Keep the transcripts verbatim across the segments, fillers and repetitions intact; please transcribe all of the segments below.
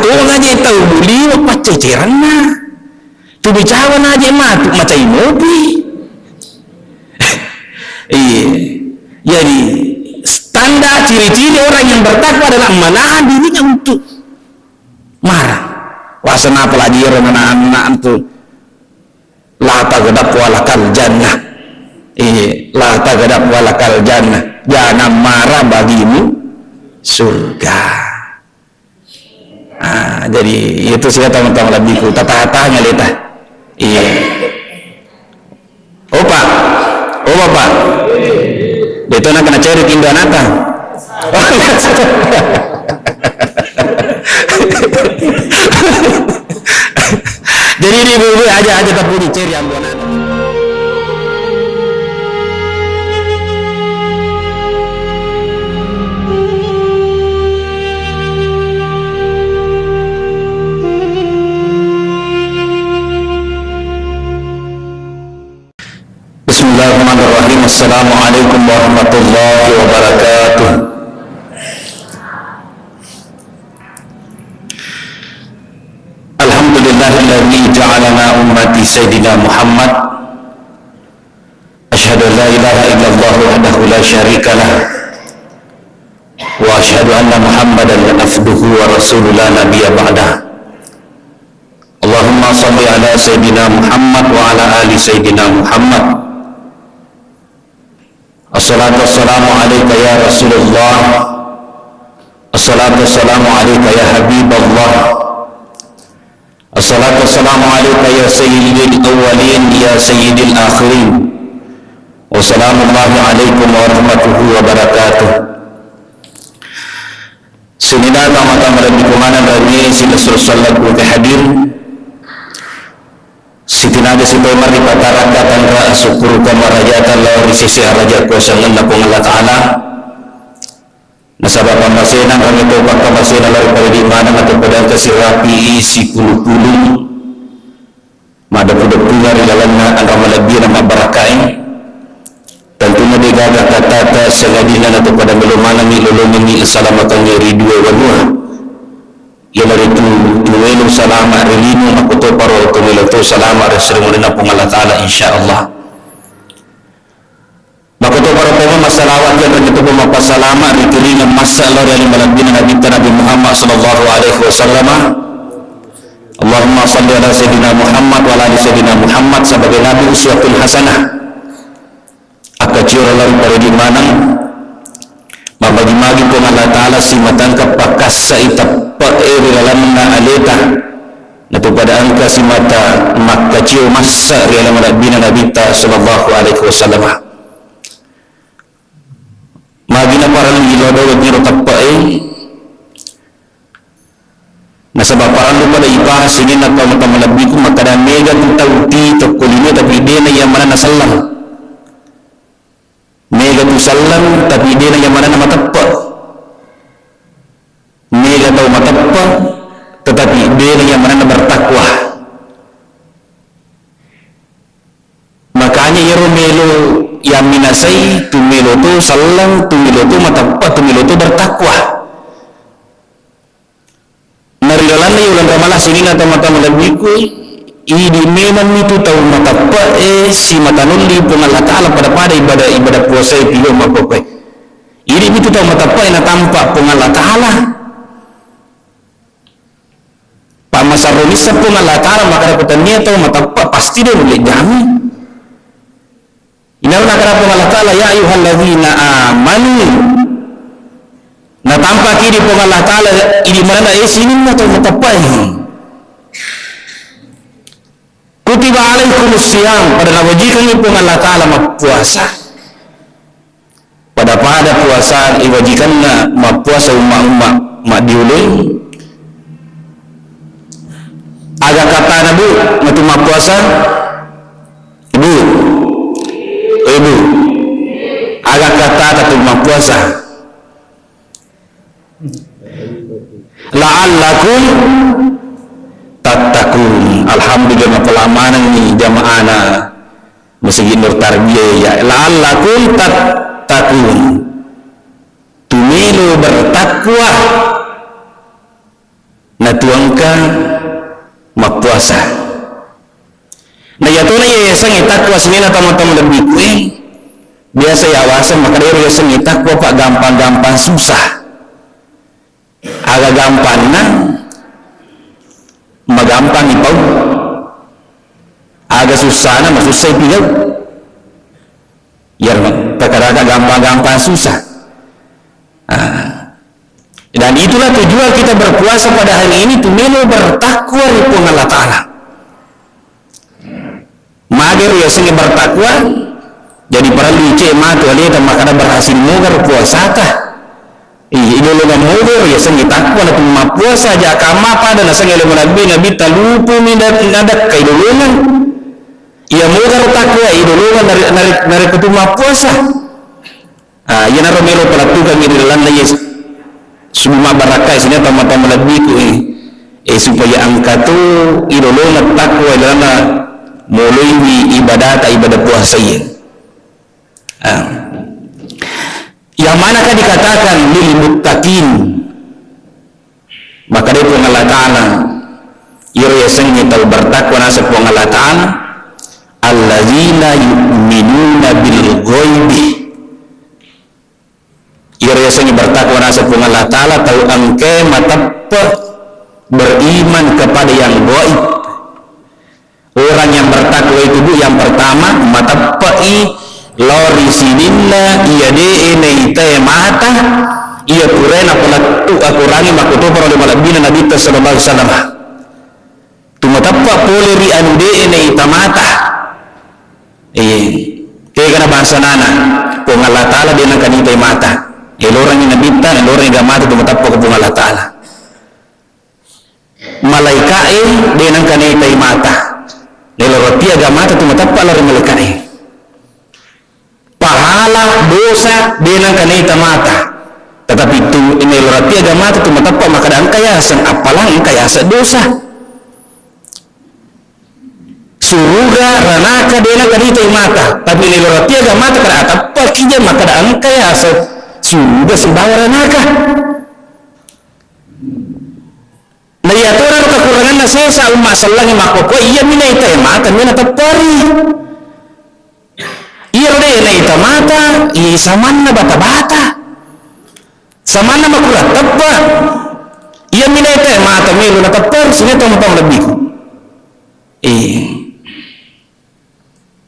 Tona je tau muliwa pacceceranna. Tu bicawa na je matu macai mopi. Iya. Jadi, tanda ciri-ciri orang yang bertakwa adalah menahan dirinya untuk marah. Wasana apalagi ero anak-anak tu. La taghdab walakal jannah. Iya, la taghdab walakal jannah. Jangan marah, bagimu surga. Ah, jadi itu sudah teman-teman lebihku. Tata-tatanya leta. Iya. Opa. Oh, Bapak. Betul nak kena cari pintu anaknya. Jadi ini ibu-ibu aja, aja tapi dicari ambunan. Bismillahirrahmanirrahim. Assalamualaikum warahmatullahi wabarakatuh. Alhamdulillahilladzi ja'alana ummati Sayyidina Muhammad. Asyhadu an la ilaha illallah wahdahu la syarika lah. Wa asyhadu anna Muhammadan abduhu wa rasuluh la nabiyya ba'dah. Allahumma salli ala Sayyidina Muhammad wa ala ali Sayyidina Muhammad. Assalatu wassalamu alaika ya Rasulullah. Assalatu wassalamu alaika ya Habiballah. Assalatu wassalamu alaika ya Sayyidil Awwalin, ya Sayyidil Akhirin. Wassalamullahi alaikum warahmatullahi wabarakatuh. Sininna tama-tama lebbi kumaneng rame sila sallallahu ku ke hadir. Sitinaja sito mari patarakka tanra asukkuruka marajata lao ri sese araja kuasangenna Puang Allah Ta'ala. Nasaba pammasena rame to pakkamasena lao ri pada di maneng atau pada engka sirapi sipulu-pulu. Maddepu-depuna ri lalenna anrang malebbi'e na mabbarakkae. Tentunna degaga katata sangadinna natopada melo manengngi lolongengngi assalamakengnge ri dua wanua. Iyanaritu tu melo salama ri lino, makkutoparo tu melo to salama ri sirungolinna Puang Allah Ta'ala, insyaallah. Makkutoparo tongeng massalawat yang rajatopa mappasalama ri kiringeng massa lao ri ale malebbina Nabitta Nabi Muhammad sallallahu alaihi wasallam. Allahumma salli ala Sayyidina Muhammad wa ala ali Sayyidina Muhammad, sebagai Nabi uswatun hasanah. Akkacioro lao ri paridi maneng, mammagi-magi Puang Allah Ta'ala simatangka pakkassai teppe'e ri lalenna aleta, natopada engka simata makkacio massa ri ale malebbina Nabitta sallallahu alaihi wasallam. Magi naparellu ilodowengngi ro teppe'e, nasaba parellu pada ipahang sininna tau-tau malebbiku makkada mega tu tau ti tokko lino tapi dena iya manenna selleng. Mega tu selleng tapi dena iya manenna mateppe. Mega tau mateppe tetapi dena iya manenna bertakwa. Makanya iyaro melo yamminasai, tu melo to selleng, tu melo to mateppa, tu melo to bertakwa. Na ri lalenna uleng Ramalang sininna tau-tau malebbiku, idi memang mitu tau mateppa e simata nolli Puang Allah Ta'ala pada-pada ibadah, ibadah puasa e, pilo makkokkoe. Idi mitu tau mateppa e natampa Puang Allah Ta'ala. Pammasarro missa Puang Allah Ta'ala, makkada ko tennia tau mateppa, pasti de nulle jami. Inaro nakkada Puang Allah Ta'ala, "Ya ayyuhalladzina amanu." Natampaki di Puang Allah Ta'ala, idi manenna, eh, sininna tau mateppa e. Kutiba alaikumus siyam, pada nawajikangngi Puang Allah Ta'ala mappuasa. Pada-pada puasa iwajikanna mappuasa umma-umma maddiulung. Aga katana, Bu, matu mappuasa? Ibu. Eh, Bu. Aga katata tu mappuasa? La'allakum tattaqun. Alhamdulillah, mapalamanengngi jama'ana Masjid Nur Tarbiyah ya. La'allakum tattaqun. Tumelo bertakwa. Na tu mappuasa. Na iyatona iya yasengnge takwa sininna tama-tama lebbiku e, biasa yawaseng makkeda ero yasengnge takwa, Pak, gampang-gampang susah. Aga gampanna, magampang ipau. Aga sussana, masussa ipigau. Iyaro, perkara gampang-gampang susah. Ah. Dan itulah tujuan kita berpuasa pada hari ini, tu melo bertakwa ri Puang Allah Ta'ala. Magero yasengnge bertakwa, jadi parellu ice matu aleta makkeda berhasil moga ro puasata. Iya, idolongeng moga ro yasengnge takwa, na tu mappuasa aja kamma pada nasengnge lo malebbi Nabitta lupumi na-, nadekka idolongeng. Iya moga ro takwa idolongeng nare-, nare-, narekko tu mappuasa. Ah, iyanaro melo palettukangngi ri lalenna iye subu mabbarakka e sininna tama-tama lebbiku e. Eh, supaya engka tu idolongeng takwa ilalenna moloiwi ibadata, ibadah puasa iye. Ah. Yang manakah dikatakan lil muttaqin? Makkedai Puang Allah Ta'ala, iyaro yasengnge tau bertakwa naseng Puang Allah Ta'ala, alladzina yu'minuna bil ghaibi. Iyaro yasengnge bertakwa naseng Puang Allah Ta'ala, tau engkae mateppe' beriman kepada yang gaib. Orang yang bertakwa itu, Bu, yang pertama, mateppe'i lao ri sininna iya de'e naitae mata, iya purae napalettu akorangnge makkutoparo ri malebbina Nabitta sallallahu alaihi wasallam. Tu mateppe' pole ri anu de'e naita mata. Eh, tegana bangsanana, Puang Allah Ta'ala de' nengka naitai mata. Elorangngi Nabitta, elorangngi agamata tu mateppe' ko Puang Allah Ta'ala. Malaika'e de' nengka naitai mata. Naelorappi agamata tu mateppe' lao ri malaika'e. Pahala, dosa, de' nengka naita mata. Tetapi tu naelorappi agamata tu mateppe' makkeda engka yaseng appalang, engka yaseng dosa. Suruga, ranaka, de' nengka naitai mata. Tapi naelorappi agamata kada ateppeki je makkeda engka yaseng suruga sibawa ranaka. Na iyatona ro kekuranganna sesa umma sellengnge makkokkoe, iyami naitae mata, mi natepperi. Iyaro de' naita mata, iya samanna bata-bata. Samanna makurang teppe'. Iyami naitae mata, melo natepperi, sininna tau-tau lebbiku. Eh.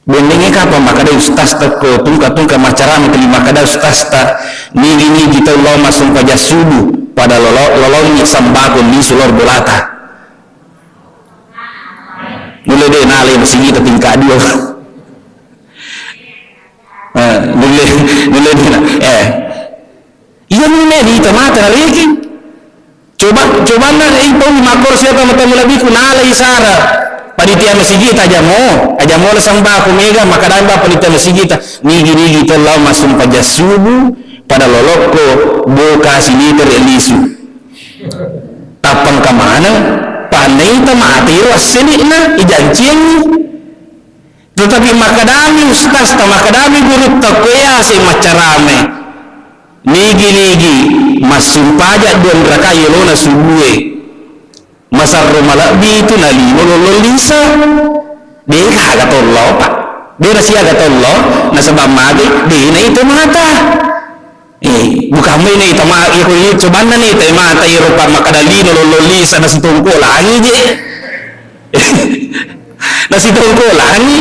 Bendengnge kapang makkeda ustaz tekko tungka-tungka maccarama tuli makkeda ustazta, nigi-nigi tau lao massumpajang subuh pada lolo-, lolongi sembako lisu lao ri bolata. Nulle de' nalai masigita tingkat dua. Eh, nulle, nulle de' na-, eh. Iya nulle naita mata narekeng. Coba, cobanna, eh, ipau makkoro siapa mata mulabiku nalai sara. Panitia masigita ajamo, ajamo le sembako mega, makkeda ba panitia masigita, nigi-nigi tau lao massumpajang subuh, pada lolokko boka siliter lisu. Tappang kamana, pannaita mata iro asseni'na, ijanciangngi. Tetapi makkedami ustazta, makkedami gurutta, ko yaseng maccarame. Nigi-nigi massumpajang dua rakaat yolona subue. Masarro malebbi itu nalino lollong lisa. De' gaga tollo, Pak. De' nasiaga tollo, nasaba magi, de' naita mata. Eh, bukan main naita ma-, iko, iko cobanna naita mata, iro pa makkeda lino lollong lisa nasitongkolangi je. Nasitongkolangi.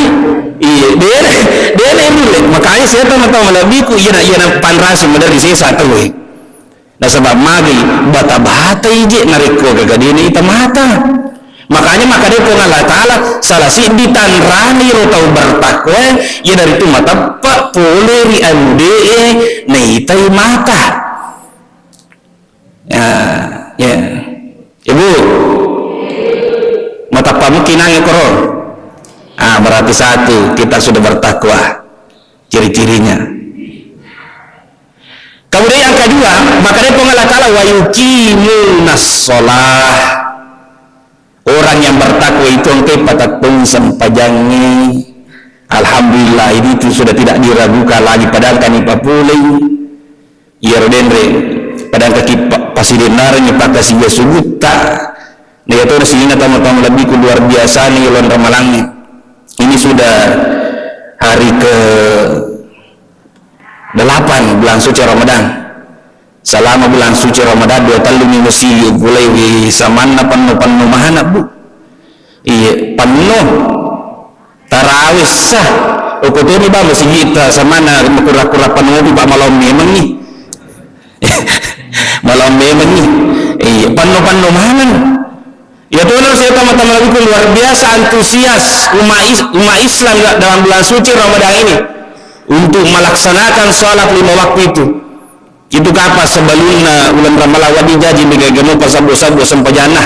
Iya, de', de' nulle. Makanya saya tahu, tahu malebbiku, iya na, iya na panrasi maderri sesa tau, eh. Nasaba magi bata-batai je narekko gaga de' naita mata. Makanya makkeda Puang Allah Ta'ala, salah siddi tanrani ro tau bertakwa, iyanaritu mateppe' pole ri anu de'e naitai mata. Ya, ya. Ibu, mateppe' muki nange koro. Ah, berarti satu, kita sudah bertakwa. Ciri-cirinya. Kemudian yang kedua, makkeda Puang Allah Ta'ala, wa yuqimunas shalah. Orang yang bertakwa itu engkai patettong sempajangnge. Alhamdulillah, ini itu sudah tidak diragukan lagi, padahal kan ipapuleng. Iyaro denre, padahal kaki pa-, pasidennarengngi pakkasiwiang sujutta. Iya to, sehingga tamu-tamu lebihku luar biasa nih bulan Ramalang. Ini sudah hari ke delapan bulan suci Ramadan. Selama bulan suci Ramadan, dua tellu minggu sigi pulai wi samanna penno-penno mana, Bu. Iya, penno. Tarawih sah. Okko toni ba masigitta samanna kura-kura penno, Bu, Pak, malam memang nih. Malam memang nih. Iya, penno-penno mana. Ya, tolong saya teman-teman itu luar biasa antusias umat is-, umat Islam dalam bulan suci Ramadan ini untuk melaksanakan sholat lima waktu itu. Itu kapang sebelumna bulan Ramalang, wadi jaji mega gemo pasabbo-sabbo sempajanna.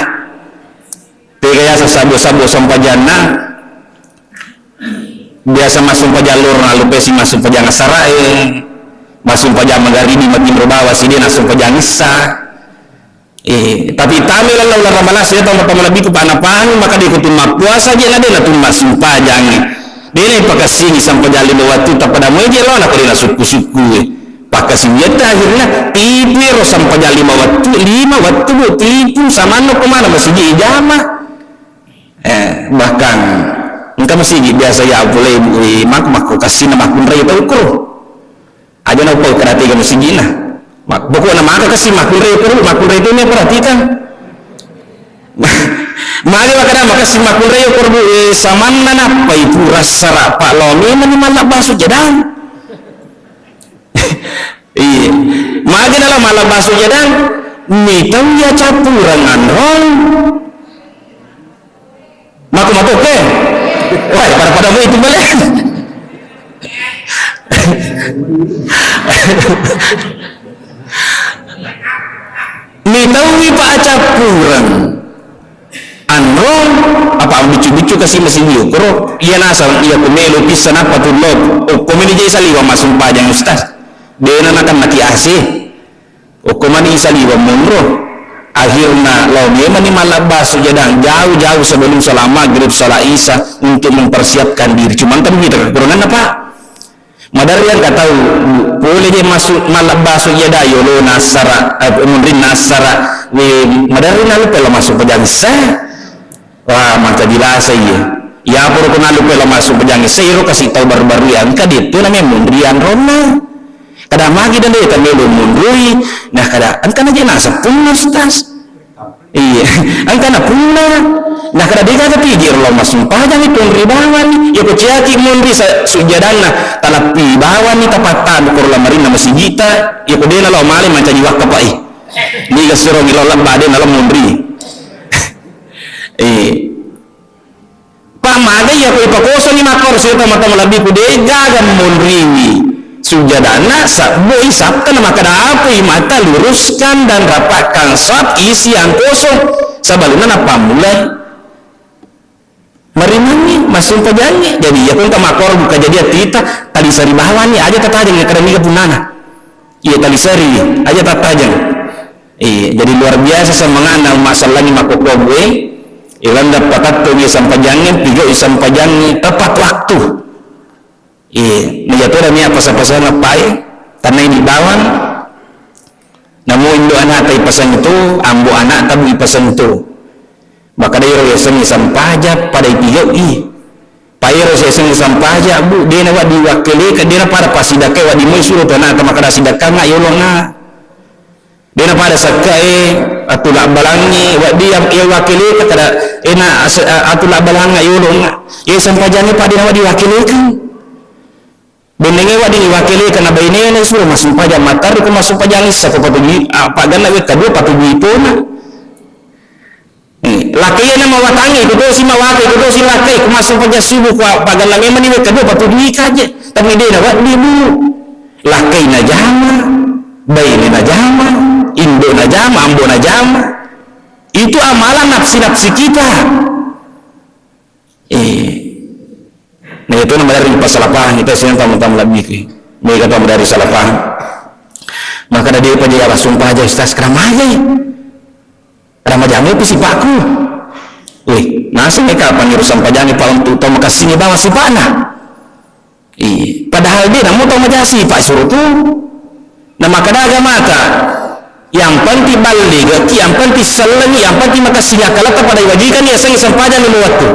Pega yasa sabbo-sabbo sempajanna. Biasa massumpajang loro, nalupesi massumpajang asarae, massumpajang magaribi, matinro bawa sidi nassumpajang issa. Eh, tapi tami lallau laramalasi ya, tau mata malebbiku, panapangi maka de kutumma puasa je, na de natumma sumpajang. De na pakassingi sampajang lima wattu, tapada moje lo na kode nasukku-sukku. Pakasingetta akhirnya tipu ro sampajang lima wattu, lima wattu bu tipu, samanno komana masigi ijama. Eh, bahkan engka masigi biasa ya pulai bu, eh, mak-, makko kassina makkunrai tau kro. Aja na upau karategang masigina. Mak-, pokokna maka kasi makkunrai kuru, makkunrai tu ni perhatikan. Mari makana makasi makkunrai kuru, eh, samanna nappa itu rasa rapa lo memang ni malak basu jadang. Iya. Magi nala malak basu jadang, mitau ya capuran anrong. Mako-mako ke? Wah, pada-pada mu itu balik. Mitaui pa acappureng. Anro, apa biccu-biccu kasi masigi koro. Iya nasang, iya ku melo pissa nappa tullo. Okko meni jai saliwa massumpajang ustaz. Dena nakan naki ase. Okko mani saliweng monro. Akhirna lao memani mallabbasu jadang jauh-jauh sebelum salat maghrib, salat isya untuk mempersiapkan diri. Cuman kan kita kekurangan apa? Maderri engka tau pole je masuk mallabbasu jadang yolo nassara, eh, munrin nassara, we, maderri nalupa lo masuk pejang issa. Wah, maka dirasa iya. Iya pura ko nalupa lo masuk pejang issa, iro kasi tau baru-baru ya, engka de tu namanya munri anronna. Kada magi dan de melo munrui, nah kada engka na je naseng punna ustaz. Iya, engka na punna. Nah kada de gaga pigi lo masuk pejang itu munri bawani. Ya ko ciaki munri sa-, sujadanna, talappi bawani tapatta ko lamarinna masigita, ya ko de na lo male mancaji wakka pai. Niga siro milo labba de na lo munri. Eh. Pammaga iya ko ipakosoni makkoro sipa mata malebbiku de gaga monriwi sujadanna sabboi satta na makkada apoi mata luruskan dan rapatkan saf isi yang kosong sebelumna napammulai. Marimangngi, massumpajangngi. Jadi, iya ko engka makkoro buka jadi attita, taliseri bawanni, aja tatajeng, kada niga punnana. Iya, taliseri, aja tatajeng. Iya, jadi luar biasa semangatna umma sallangi makkokkoe bue, ilanda patatto mi sampajangnge, pigau sampajangnge tepat waktu. Iya, naja toda mi apa sapa-sapa pae, tanna ini bawang, namo indo anakta ipaseng tu, ambo anakta bu ipaseng tu. Makkeda ero yasengnge sampaja pada ipigau'i. Paero yasengnge sampaja, bu, dena wedding wakkeleka, dena pada pasidakkai wedding moi suro tanata makkeda sidakkangnga yolongnga. Dena pada sakkae, atulabbalangngi, wedding ya, ya wakkeleka kada, ena as-, a-, atulabbalangnga yolongnga. Ya sampajangnge pada dena wedding wakkeleka. Bennengnge wedding iwakkelekeng na bainena suro massumpajang mattarru ko massumpajang issa ko patujui, ah, pagganna wekka dua patujui tona. Eh, lakkaina mawatangnge, ko tosi mawate, ko tosi lakkai, ko massumpajang subuh, ko pagganna memang ni wekka dua patujui kaje. Tapi de na wedding bu. Lakkai na jama, baine na jama, indo na jama, ambo na jama. Itu amalan nafsi-nafsi kita. Eh, na itu na maderri pasalapang, itu saya tamu-tamu lebih ke. Mereka tamu dari salapang. Maka ada dia paja ya sumpah aja ustaz, keramaja. Keramaja itu sipaku. Weh, nasib mereka panggil sampajang pak untuk tamu kasih bawa sipana. Iya, padahal de namo tau majasi, Pak, suruh tu. Na makkeda agamata, Yang penting balligaki, yang penting sellengi, yang penting makessing akkaletta pada iwajikanni yasengnge sempajang lima wettu.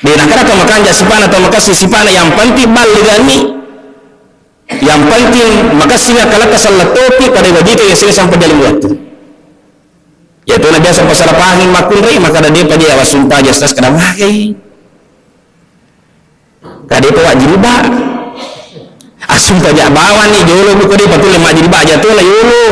De' nakkeda to makanja sipa'na, to makessing sipa'na, yang penting balligani, yang penting makessing akkaletta selleng topi pada iwajikanni yasengnge sempajang lima wettu. Iyatu na biasa pasala pahang makkunrai, makkeda de'pa je' wassumpajang, Ustaz, kada magai. Ka de'pa wajjilba. Assumpaja bawani jolo, ko de'pa tulle majjilba aja tola yolo.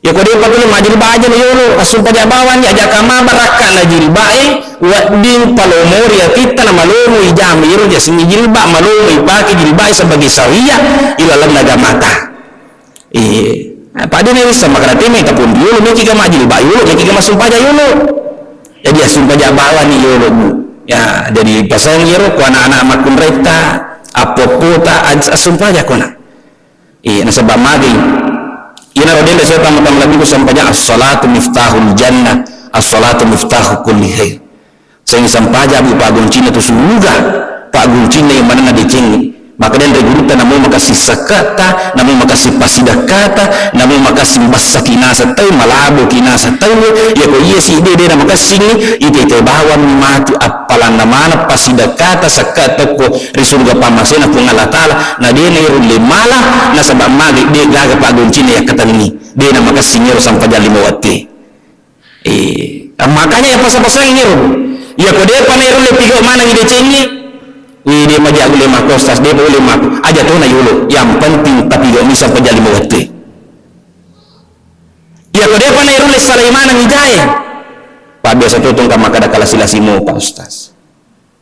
Ya ko de'pa tulle majjilba aja na yolo, assumpaja bawani aja kama barakka na jilbae, wedding palomori atitta na malomo ijami iro jasengnge jilba, malomo ipake jilbae sebagai syariah ilalenna agamata. Eh, apa de' naisseng makkeda te meta pun yolo, meki ga majjilba yolo, meki ga massumpaja yolo. Jadi assumpaja bawani yolo, Bu. Ya, jadi pasang yero ko anak-anak makkunraitta, appo-appota, aj-, assumpaja kona. Eh, nasaba magai. Ina rodenda saya tamu-tamu lebih ku sempajang, as-salatu miftahul jannah, as-salatu miftahu kulli khair. Seng sempajang, Bu, paggoncinna tu suruga, paggoncinna yang manenna decengnge. Maka denre gurutta namo makassi sakkata, namo makassi pasidakkata, namo makassi bassa kinasa tau, malabo kinasa tau, ya ko iya si de, de na makassingi, ite-ite bawang matu appalanna maneng pasidakkata sakka tokko ri suruga pammasena Puang Allah Ta'ala, na de na irulle mala, nasaba magi de gaga paggoncinna yakkatenni, de na makassingi ro sampajang lima wette. Eh, makanya ya pasa-pasang iro. Ya ko depa na iro le pigo maneng decengnge. Eh, de maja ule mako, Ustaz, de ule mako. Aja to na yolo. Yang penting tapi go misa pajali mawette. Ya ko depa na iro le salai maneng ijae. Pak biasa tutong ka makada kalasi-lasi mo, Pak Ustaz.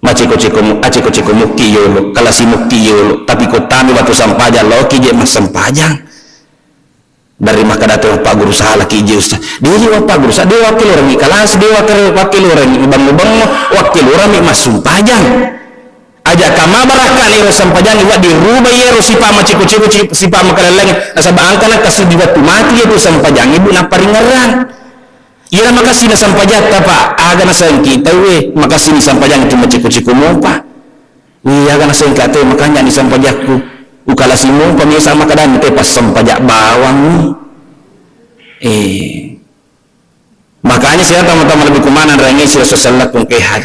Maceko-ceko mu, aceko-ceko mukki yolo, kalasi mukki yolo. Tapi ko tami batu sampajang loki je massempajang. Dari makkada to Pak Guru salaki je Ustaz. Diri wa Pak Guru sa, de wakkelorangi kalasi, de wakke-, wakkelorangi bango-bango, wakkelorangi massumpajang. Aja kama barakka nero sampajang, wa diruba yero sipa maceko-ceko, ci-, sipa makaleleng, nasaba angkana kasudi wattu mati yatu sampajang ibu naparingerang. Iyana makasina sampajatta, Pak, aga nasengki tauwe, makasini sampajang tu maceko-ceko mopa. Iya, aga nasengka te, makanya ni sampajakku. Ukalasi mopa mesa makadani te passampajak bawang. Eh. Makanya saya tama-tama lebih kumana rangi sila sesellak kong kehai.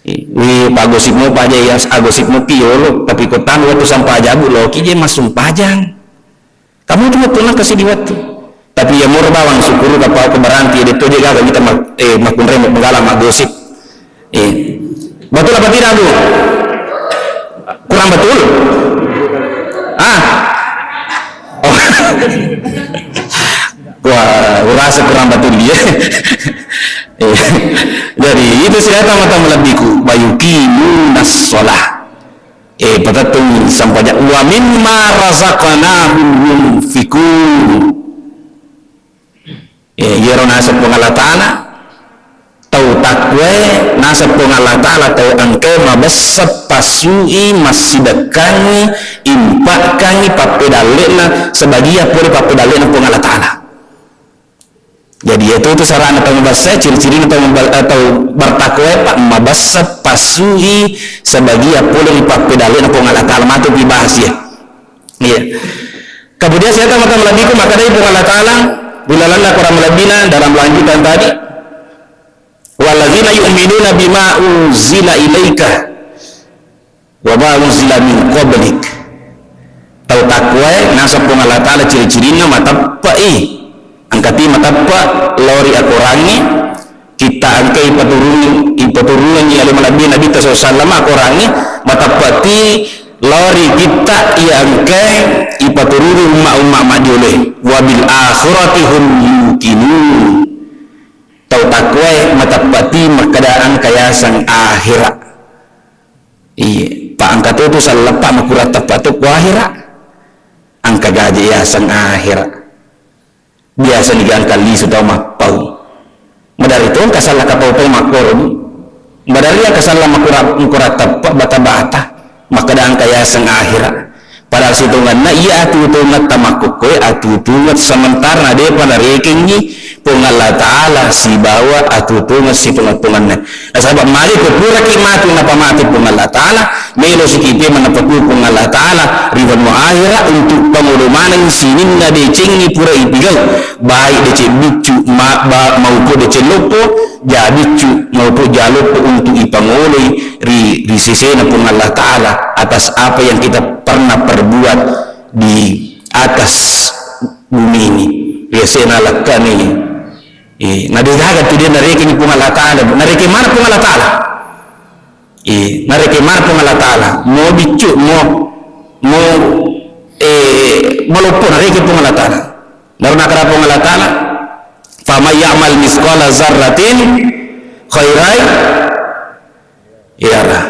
Eh, wi pagosip mopa aja ya, agosip mopi yolo, tapi kotang waktu sampajabu loki je massumpajang. Kamu tu waktu nang kasih di waktu. Tapi ya mur bawang syukur apa aku berhenti de to je gaga kita mak-, eh, makunre menggala magosip. Eh. Betul apa tidak, Bu? Kurang betul? Ah. Oh. Wah, urasa kurang betul dia. Eh. Jadi itu sudah tamu-tamu lebihku. Wa yuqimunas shalah. Eh, patettung sampaja, "Wa mimma razaqnahum yunfiqun." Eh, iyaro naseng Puang Allah Ta'ala, tau takwae naseng Puang Allah Ta'ala, tau engkae mabessa passui, massidekkangi, impakkangi, pappedalle'na, sebagian pole pappedalle'na Puang Allah Ta'ala. Jadi, itu, itu sarana tau mabessa, ciri-cirina tau mabal-, eh, tau bertakwa, Pak, mabessa passui sebagian pole ri pappedalle'na Puang Allah Ta'ala, matu pi bahas, ya. Iya. Kemudian saya tahu, tahu lebihku, maka dari Puang Allah Ta'ala, di dalam Quran lebihna, dalam lanjutan tadi, "Walladzina yu'minuna bima unzila ilaika." Wa ma unzila min qablik. Tau takwae naseng Puang Allah Ta'ala ciri-cirinna mateppe'i. Engkati mateppe' lao ri akorangnge, kitta engka ipaturung-, ipaturungengngi ale malebbi Nabitta sallallahu alaihi wasallam akorangnge, mateppe'ti lao ri kitta iya engkae ipaturungi umma-umma majjoloe. Wa bil akhirati hum yuqinun. Tau takwae mateppe'ti makkeda engka yaseng ahera. Iye, pa engka to tu salleppa makurang teppa to ku ahera. Engka gaji yaseng ahera. Biasa ni gangka lisu tau mappau. Madari to engka salla kapau-pau makkoro. Madari engka salla makurang, makurang teppa bata-bata. Makkeda engka yaseng ahera. Padahal sitongenna iya atuo-tuongetta makkokkoe atuo-tuongeng sementara na depa narekengngi Puang Allah Ta'ala sibawa atuo-tuongeng sitonga-tonganna. Nasaba magi ko puraki matu napamate Puang Allah Ta'ala, melo siki pemeng napatuo Puang Allah Ta'ala ri benua akhirat untuk pangolo maneng sininna decengngi pura ipigau, baik deceng biccu, ma-, ba-, maupun deceng loppo, ja biccu maupun ja loppo untuk ipangoloi ri, ri sesena Puang Allah Ta'ala atas apa yang kita pernah perbuat di atas bumi ini. Ri asena lakkani. Eh, na degaga tu dia narekeng Puang Allah Ta'ala. Narekeng mana Puang Allah Ta'ala? Eh, narekeng mana Puang Allah Ta'ala? Mo biccu, mo, mo, eh, maloppo narekeng Puang Allah Ta'ala. Naru nakkeda Puang Allah Ta'ala, "Faman ya'mal misqala zarratin khairan yara."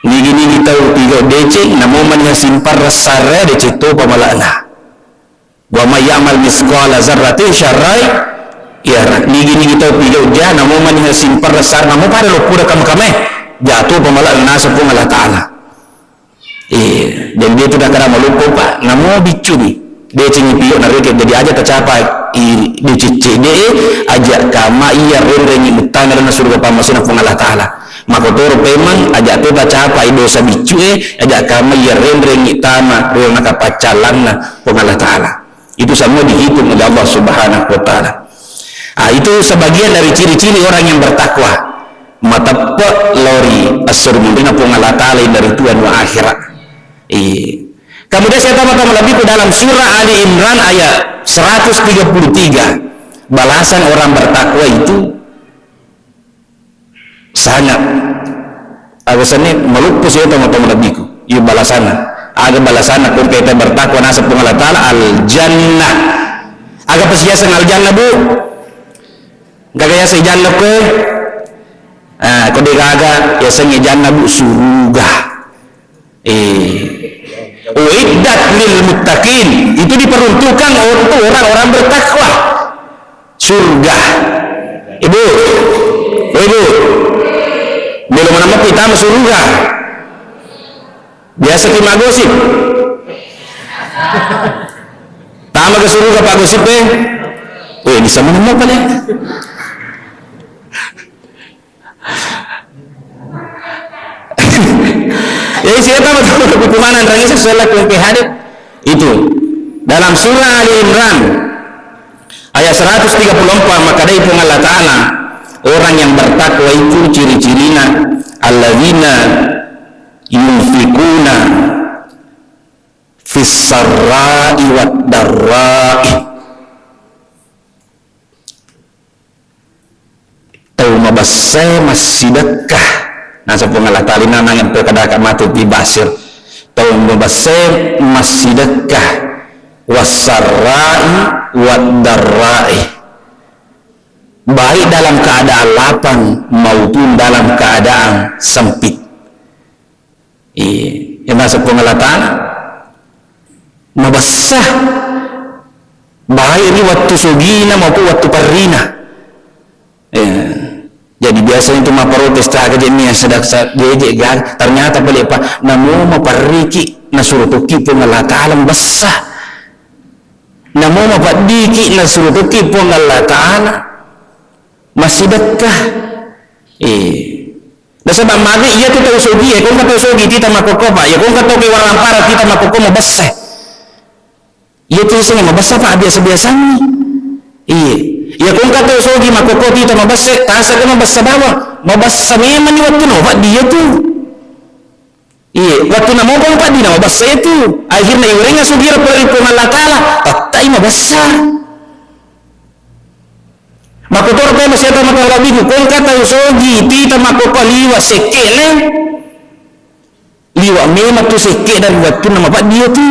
Nigi-nigi tau pigau deceng, namo maniha simparra sarre deceng topa mala'na. Wa may ya'mal misqala zarratin syarran yara. Nigi-nigi tau pigau ja, namo maniha simparra sarre, namo pada loppoda kam-kamae, ja topa mala'na naseng Puang Allah Ta'ala. Iya, jadi dia tu nakkeda maloppo pa, namo biccuni. Decengngi pigau narekeng, jadi aja tacapa i deceng cedde, aja kama iya renrengngi muttama ri surga pammasena Puang Allah Ta'ala. Makkotoro pemeng, aja to tacapai dosa biccue, aja kama iya renrengngi tama ri nakapaccalanna Puang Allah Ta'ala. Itu semua dihitung oleh Allah Subhanahu wa Ta'ala. Ah, itu sebagian dari ciri-ciri orang yang bertakwa. Mateppe lao ri assurungenna Puang Allah Ta'ala dari tuan wa akhirat. Iya. Kemudian saya tambah-tambah lebih ke dalam surah Ali Imran ayat seratus tiga puluh tiga. Balasan orang bertakwa itu sangat, aga senni, maloppo sih, teman-teman lebihku. Iya balasanna. Aga balasanna, ko kita bertakwa naseng Puang Allah Ta'ala, al-jannah. Aga pasiaseng al-jannah, Bu? Gaga yaseng jannah koe? Ah, ko de gaga, yaseng jannah, Bu, suruga. Eh, uiddat lil muttaqin, itu diperuntukkan untuk orang-orang bertakwa. Surga. Ibu, Ibu, belum mana mau kita sama surga. Biasa ki magosip. Tama ke surga pak gosip eh. Weh, bisa mana mau paling. Jadi siapa betul hukuman yang terakhir sesuai lagu P H D itu dalam surah Ali Imran ayat seratus tiga puluh empat, maka dari Puang Allah Ta'ala, orang yang bertakwa itu ciri-cirina alladzina yunfikuna fis sarra'i wad darra'i. Tau mabessae massidekka. Naseng Puang Allah Ta'ala, inna nangeng pekadaka matu pi basir. Tau mabessae massidekka. Wassarra'i waddarra'i. Baik dalam keadaan lapang maupun dalam keadaan sempit. Iya, yang naseng Puang Allah Ta'ala mabessa. Baik ri wettu sugina maupun wettu parrina. Iya. Jadi biasanya itu maprotes, "Taga je nia sedang sa-, jeje gaga." Ternyata pale pa, namo maparriki nasuro tokki Puang Allah Ta'ala mabessa. Namo mapaddiki nasuro tokki Puang Allah Ta'ala massidekka. Eh. Nasaba magi iya tu tau sogi, eh, kongka tau sogi tita makkokko, Pak. Iya kongka tau ke warampara tita makkokko mabessa. Iya tu sing mabessa, Pak, biasa-biasa ni. Iya. Iya kongka tau sogi makkokko tita mabessa, tasa ko mabessa bawang. Mabessa memang ni wettu no, Pak, dia tu. Iya, wettu na mopang Pak, dina mabessa itu. Akhirnya iwerenga sugira pole ri Puang Allah Ta'ala, tattai mabessa. Makkotoro pe masih tau mata lebih ku, kongka tau sogi, tita makkokko liwa sekke ne. Liwa memang tu sekke dari wettunna mapaddi tu.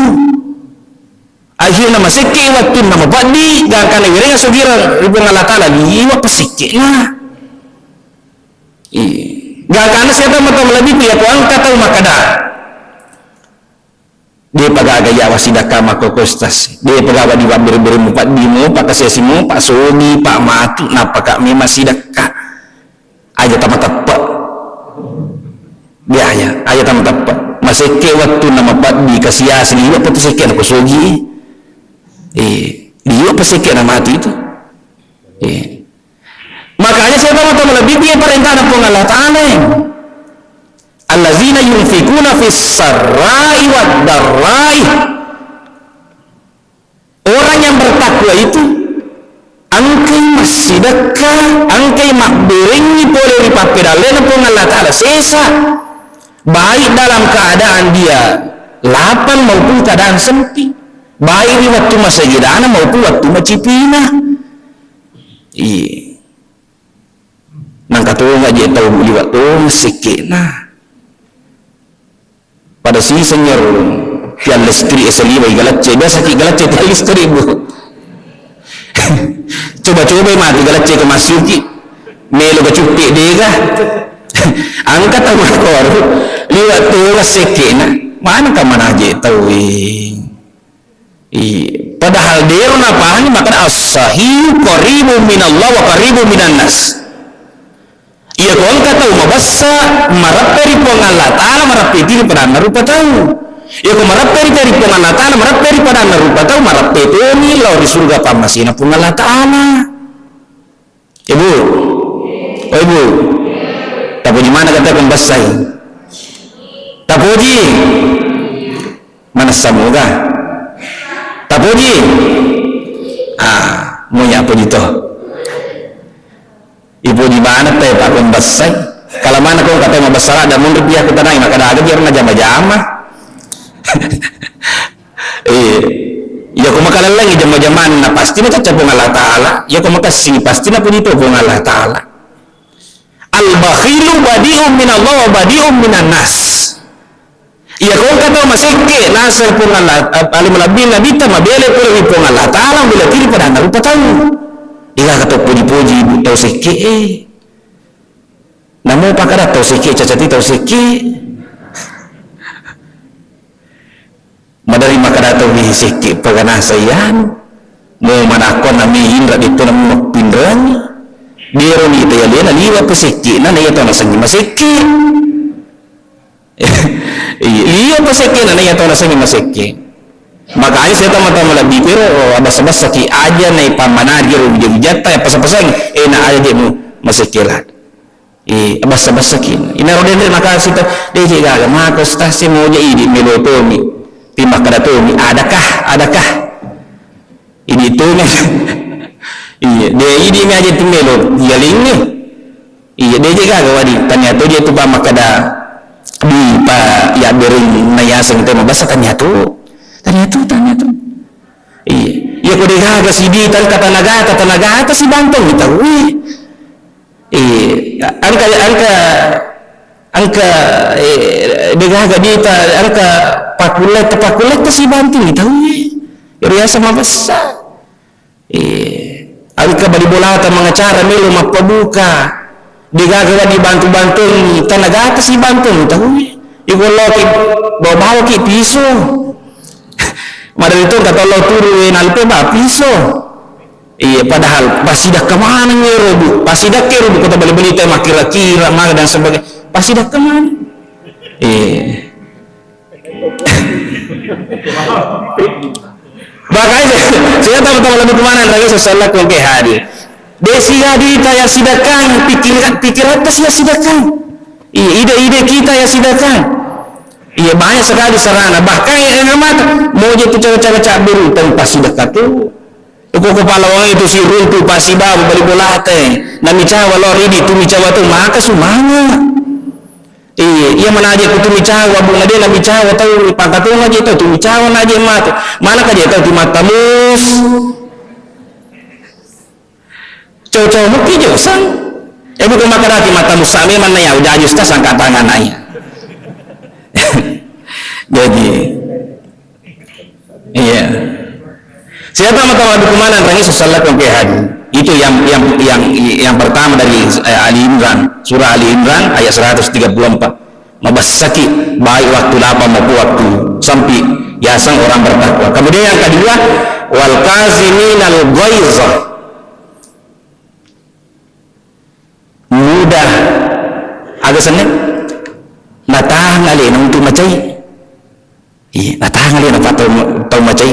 Akhirnya masekke wettunna mapaddi, gangkana iwerenga sugira ri Puang Allah Ta'ala, liwa pasekke na. Iya. Gangkana siapa mata lebih ku ya ku angka tau makkada. Depa gaga yawa sidakka makkokko stas. Depa gaga di pabbere-bere mupaddi mu, pakasiasi mu, pak sogi, pak matu, napaka memang sidakka. Aja tamateppe. Biaya, aja tamateppe. Masekke wettunna mapaddi kasiasi liwa patu sekke na ko sogi. Eh, liwa pasekke na mati itu. Lebih dia perintah Puang Allah Ta'ala. Allazina yunfikuna fis sarra'i wad darra'i. Orang yang bertakwa itu engkai massidekka, engkai mabberengngi pole ri pappedallena Puang Allah Ta'ala sesa, baik dalam keadaan dia lapang maupun keadaan sempit, baik di waktu masegidana maupun waktu macipina. Iya. Nangka tonga je tau liwa' tonga sekke'na. Pada siseng iyaro tiang listrik e saliwai galacce, biasa ki galacce tiang listrik, Bu. Coba-coba mati galacce ke massuki, melo ga cuppe dega. Angka tau makkoro liwa' tonga sekke'na. Mana ka manaje tau e? Iya. Padahal dero napahangi makkeda as-sahihu qaribun minallah wa qaribun minan nas. Iya ko engka tau mabessa, mareppe ri Puang Allah Ta'ala, mareppe tiri padanna rupa tau. Iya ko mareppe ri, ri Puang Allah Ta'ala, mareppe ri padanna rupa tau, mareppe toni lao ri surga pammasena Puang Allah Ta'ala. Ibu, oh Ibu, tapoji mana kata pembesai? Tapoji. Mana samuga? Tapoji. Ah, munya poji to. Ipoji mana te, Pak, pembesai? Kalau mana kau kata mau besar ada mundur dia aku tenang, maka ada aja biar jama-jama. Iya. Iya, ko makalallengi jama-jamanna, pasti macacca Puang Allah Ta'ala. Iya, ko makassingi, pasti napuji to Puang Allah Ta'ala. Al-bakhilu badi'un minallah wa badi'un minan nas. Iya, ko engka tau masekke, naseng Puang Allah, eh, ale malebbi Nabitta, mabele pole ri Puang Allah Ta'ala, mabele tiri padanna rupa tau. Iya, kata poji-poji ibu tau sekke, eh. Namo pakada tau sekke, cacati tau sekke. Madari makkada tau mi sekke pagana sayang, mo manakko nami inra ditto nami mappinreng, dero ni tayalena liwa pesekke, na iya tau nasengi masekke. Iya, liwa pesekke, na iya tau nasengi masekke. Makanya saya tama-tama lebih pero, oh, basa-basa ki aja nai pamanari ro wija-wijatta, ya pasa-pasang, eh, na aja dek mu masekke lah. Eh, basa-basa ki. Inaro denre makasih to, de je gaga, maka ustaz se moja idi melo tomi. Timakkada tomi, adakah, adakah? Idi tomi. Iya, de idi mi aja tu melo, yalingi. Iya, de je gaga wadi, tania to je tu pa makkada di pa ya bereng na yaseng te mabasa tania to. Tania to, tania to. Iya. Iya ko de gaga sidi tangka tanaga, tanaga ta sibanteng tau. Eh, engka, engka, engka, eh, de gaga dita, engka pakkulletta, pakkulletta sibantingi tau, eh. Ero yaseng mabessa. Eh, engka bali bolata mangacara melo mappabuka. De gaga wedding bantu-bantuangi, tanagata sibantuangi tau, eh. Iko loki, bawa-bawaki piso. Madari to kata Allah turu, eh, nalpe ba piso. Iya, padahal pasidakka maneng ero, Bu. Pasidakka ero, Bu, kota bali-bali te makkira-kira, maka dan sebagainya. Pasidakka maneng. Iya. Makanya, saya tahu-tahu lebih kemana, lagi sesuai lah kongke hadir. Desi hadir kita yang sidakkang, pikir, pikiratta sih yang sidakkang. Iya, ide-ide kita yang sidakkang. Iya, banyak sekali sarana. Bahkan yang mata, mau jadi cara-cara cak berutang pasidakka tu. Ko kepala wang itu si runtu pasibawa bali bolate. Namicawa lo ridi tu micawa tu maka sumanga. Iya, iya manaje ku tu micawa bu ngade namicawa tau pakatunga je tau tu micawa naje matu. Mana kaje tau tu matamus. Cocok mukki josang. Eh bukan makaraki matamus same mana ya udah aja ustaz angkat tangan aja. Jadi Iya. Siapa mata wadu kemana rangi sesalah kongke haji. Itu yang yang yang yang pertama dari eh, Ali Imran, surah Ali Imran ayat seratus tiga puluh empat. Mabessaki baik waktu lapang maupun waktu sempit yaseng orang bertakwa. Kemudian yang kedua, wal kaziminal ghaiza. Mudah aga senna natahang alena untuk macai. Iya, natahang alena pa tau, tau macai.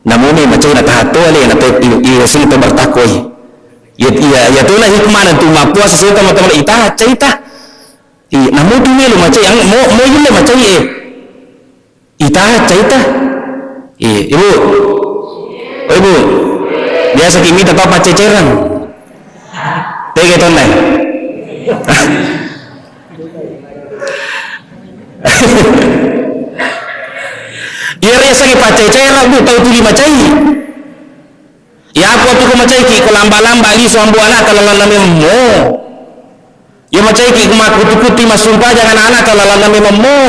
Namuni macai natahang to alena tau i, i, sing tau bertakwa i. Iya, iya, iya, tona hikmah na tu mappuasa seta mata ita, caita. Iya, namu tu melo macai, ang-, mo, mo yulle macai, eh. Ita, caita. Iya, Ibu. Oh, Ibu. Biasa ki mita tau paccecereng. Tege tonna. Iya, biasa ki paccecereng, Bu, tau tuli macai. Iya, aku tu ko macai ki, ko lamba-lamba lisu ambo anata lalanna memang mo. Iya, macai ki ko makkutu-kutu massumpajang anak-anata lalanna memang mo.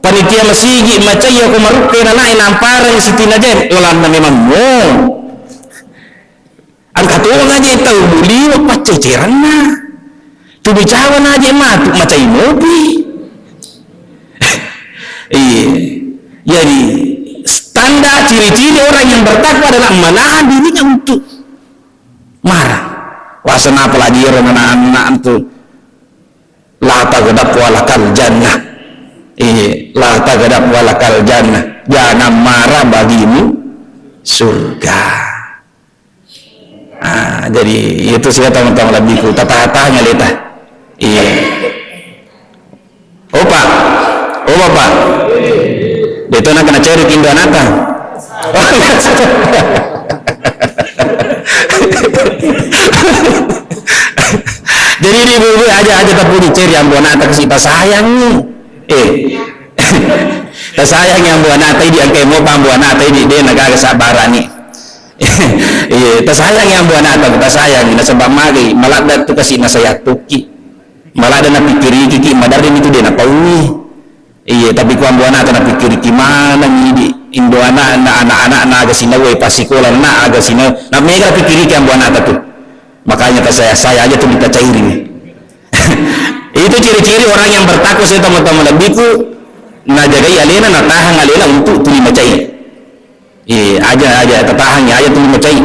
Panitia masigi macai iya ko marukke nanae nampareng sitinajeng lalanna memang mo. Engka to ngaje tau muliwa pacceceranna. Tu bicawa naje matu macai mopi. Iya. Jadi, tanda ciri-ciri orang yang bertakwa adalah menahan dirinya untuk marah. Wasana apalagi orang anak-anak tu, "La taghdab walakal jannah." Iya, "La taghdab walakal jannah." Jangan marah, bagimu surga. Ah, jadi itu sudah teman-teman lebihku. Tata-tata nyaleta. Iya. Oh, Pak. Oh, Bapak. Betul nak kena cari kindo anata. Jadi ini ibu-ibu aja, aja tapi dicari ambo anata kasi sayang. Eh. Tasayangi ambo anata idi, engka mopa ambo anata idi, de nagaga sabbarani. Iya, tasayangi ambo anata, tasayangi, nasaba magai, maladda tu kasi nasayattukki. Maladda napikkiriki ki, madarri itu de napaui. Iya, tapi ku ambo anata napikkiriki maneng idi, indo anakna, anak-anak na aga sinawa, pasikola na aga sinawa. Na mega napikkiriki ambo anata tu. Makanya tasayang-sayang aja tu ditacairi. Itu ciri-ciri orang yang bertakwa, saya tamu-tamu lebihku, najagai alena, natahang alena untuk tuli macai. Iya, aja, aja, tatahang ya, aja tuli macai.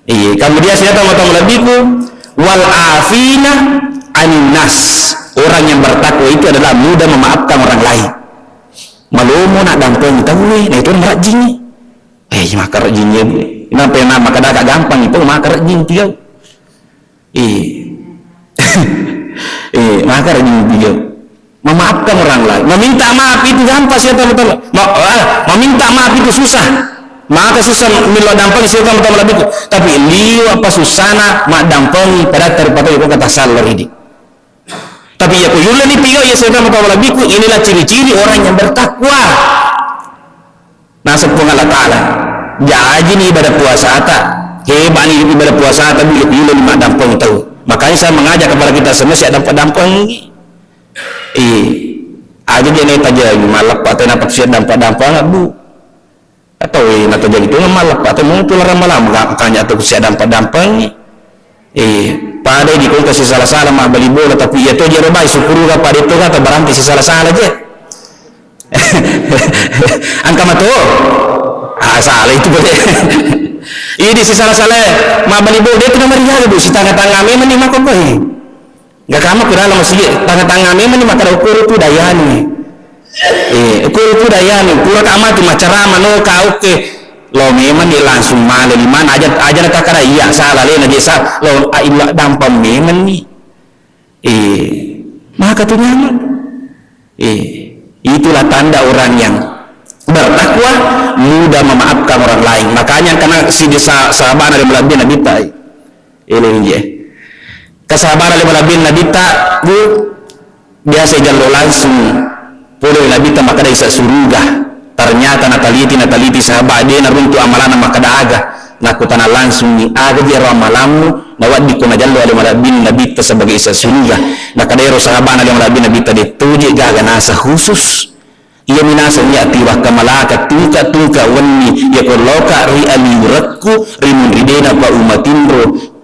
Iya, kemudian saya tamu-tamu lebihku, wal afina anin nas, orang yang bertakwa itu adalah mudah memaafkan orang lain. Malomo nak dampeng tauwe, nah itu orang rajin. Eh, makarejjing ye. Nampe na makkedaka gampang itu makarejjing tiga. Eh. Eh, makarejjing tiga. Memaafkan orang lain. Meminta maaf itu gampang sih, teman-teman. Ma-, ah, meminta maaf itu susah. Maka susah melo dampeng sih, teman-teman, lebih. Tapi liwa apa susahna maddampeng pada terpatah itu kata salah ini. Tapi ya kuyulleni piga ya saudara mata lebihku, inilah ciri-ciri orang yang bertakwa. Naseng Puang Allah Ta'ala, jajini ibadah puasata, hebani ibadah puasata, Bu, ya kuyulleni maddampeng tau. Makanya saya mengajak kepada kita semua siap dampeng-dampeng. Eh, aja jene taja malappa tena siap dampeng-dampeng, Bu. Atau, eh, natajang itu malappa atau mau pulang lama-lama, makanya atau siap dampeng-dampeng. Eh, pada di kongka sisala-sala mabbali bola, tapi iya to jero bai syukuru ga pada itu kata berarti sisala-sala je. Angka mato. Ah, salah itu boleh. Ini sisala-sala mabbali bola itu nama riaga, Bu, sitanga-tanga memang ni mako boy. Gak kama ku dalam masjid, tanga-tanga memang ni makkada ukuru tu dayani. Eh, ukuru tu dayani, pura kama tu macarama no kau ke. Lo memang ni langsung male di mana aja, aja na takara iya salah le na jesa. Lo a illa dampang memang ni. Eh, maka tu nyaman. Eh, itulah tanda orang yang bertakwa, mudah memaafkan orang lain. Makanya karena si sa-, sahabat ada melebih Nabi tai. Elengi je. Kesabaran lima Nabi, Nabitta, Bu, biasa jallo langsung pole Nabitta makkeda isa suruga. Ternyata nataliti, nataliti sahabat de naruntu amalana makkeda aga. Nakkutana langsung ni aga jero amalammu, nawaddi ko najallo lima Nabi, Nabitta sebagai isa suruga. Nakkeda ero sahabat lima Nabi, Nabitta de toje gaga nasa khusus. Iya minaseng yati wakka malaka tungka-tungka wenni, yako loka ri aliurekku, ri munri dena pa umatinro.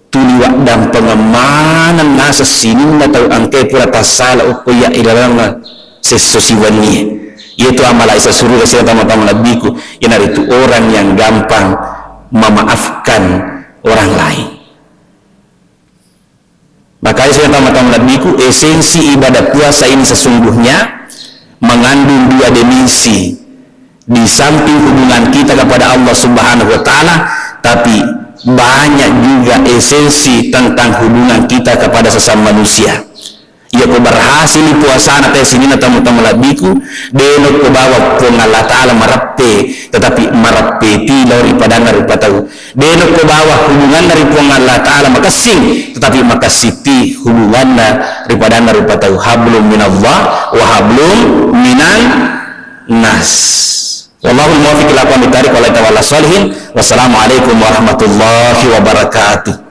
Tuli waddampengeng maneng naseng sininna tau engkae pura tassala okko iya ilalenna sesso siwennie. Iyatu amala isa suruga sibawa tama-tama lebbiku, iyanaritu orang yang gampang memaafkan orang lain. Makanya sibawa tama-tama lebbiku, esensi ibadah puasa ini sesungguhnya mengandung dua dimensi. Di samping hubungan kita kepada Allah Subhanahu wa Ta'ala, tapi banyak juga esensi tentang hubungan kita kepada sesama manusia. Iya ko berhasil puasana te sininna tamu-tamu labbiku, de nokko bawa Puang Allah Ta'ala mareppe, tetapi mareppe ti lao ri padanna rupa tau. De nokko bawa hubunganna ri Puang Allah Ta'ala makessing, tetapi makessing ti hubunganna ri padanna rupa tau. Hablum minallah wa hablum minan nas. Wallahul muwaffiq ila aqwamit thariq, wa la tawalla sholihin. Wassalamualaikum warahmatullahi wabarakatuh.